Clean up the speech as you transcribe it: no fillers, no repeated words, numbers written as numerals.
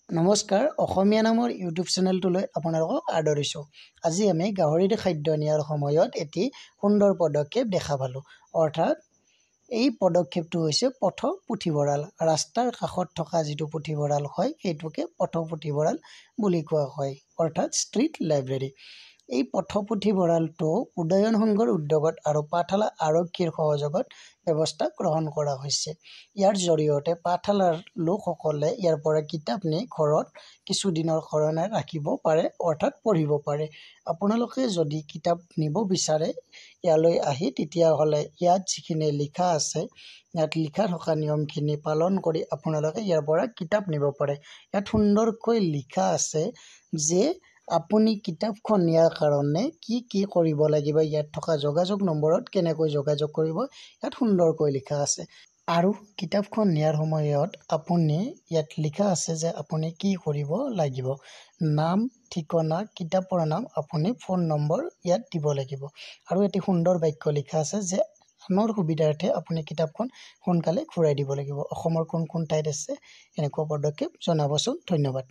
নমস্কাৰ, অসমীয়া নামৰ ইউটিউব চেনেলটোলৈ আপোনালোকক আদৰিছোঁ। আজি আমি গাহৰিৰ খাদ্য নিয়াৰ সময়ত এটি সুন্দৰ পদক্ষেপ দেখা পালোঁ। অৰ্থাৎ এই পদক্ষেপটো হৈছে পথ পুথিভঁৰাল। ৰাস্তাৰ কাষত থকা যিটো পুথিভঁৰাল হয়, সেইটোকে পথ পুথিভঁৰাল বুলি কোৱা হয়, অৰ্থাৎ ষ্ট্ৰীট লাইব্ৰেৰী। এই পথ পুথিভঁৰালটো উদয়ন সংঘৰ উদ্যোগত আৰু পাঠশালা আৰক্ষীৰ সহযোগত ব্যৱস্থা গ্ৰহণ কৰা হৈছে। ইয়াৰ জৰিয়তে পাঠশালাৰ লোকসকলে ইয়াৰ পৰা কিতাপ নি ঘৰত কিছুদিনৰ কাৰণে ৰাখিব পাৰে, অৰ্থাৎ পঢ়িব পাৰে। আপোনালোকে যদি কিতাপ নিব বিচাৰে ইয়ালৈ আহি, তেতিয়াহ'লে ইয়াত যিখিনি লিখা আছে, ইয়াত লিখা থকা নিয়মখিনি পালন কৰি আপোনালোকে ইয়াৰ পৰা কিতাপ নিব পাৰে। ইয়াত সুন্দৰকৈ লিখা আছে যে আপুনি কিতাপখন নিয়াৰ কাৰণে কি কি কৰিব লাগিব, ইয়াত থকা যোগাযোগ নম্বৰত কেনেকৈ যোগাযোগ কৰিব, ইয়াত সুন্দৰকৈ লিখা আছে। আৰু কিতাপখন নিয়াৰ সময়ত আপুনি ইয়াত লিখা আছে যে আপুনি কি কৰিব লাগিব: নাম, ঠিকনা, কিতাপৰ নাম, আপুনি ফোন নম্বৰ ইয়াত দিব লাগিব। আৰু এটি সুন্দৰ বাক্য লিখা আছে যে আনৰ সুবিধাৰ্থে আপুনি কিতাপখন সোনকালে ঘূৰাই দিব লাগিব। অসমৰ কোন কোন ঠাইত আছে এনেকুৱা পদক্ষেপ, জনাবচোন। ধন্যবাদ।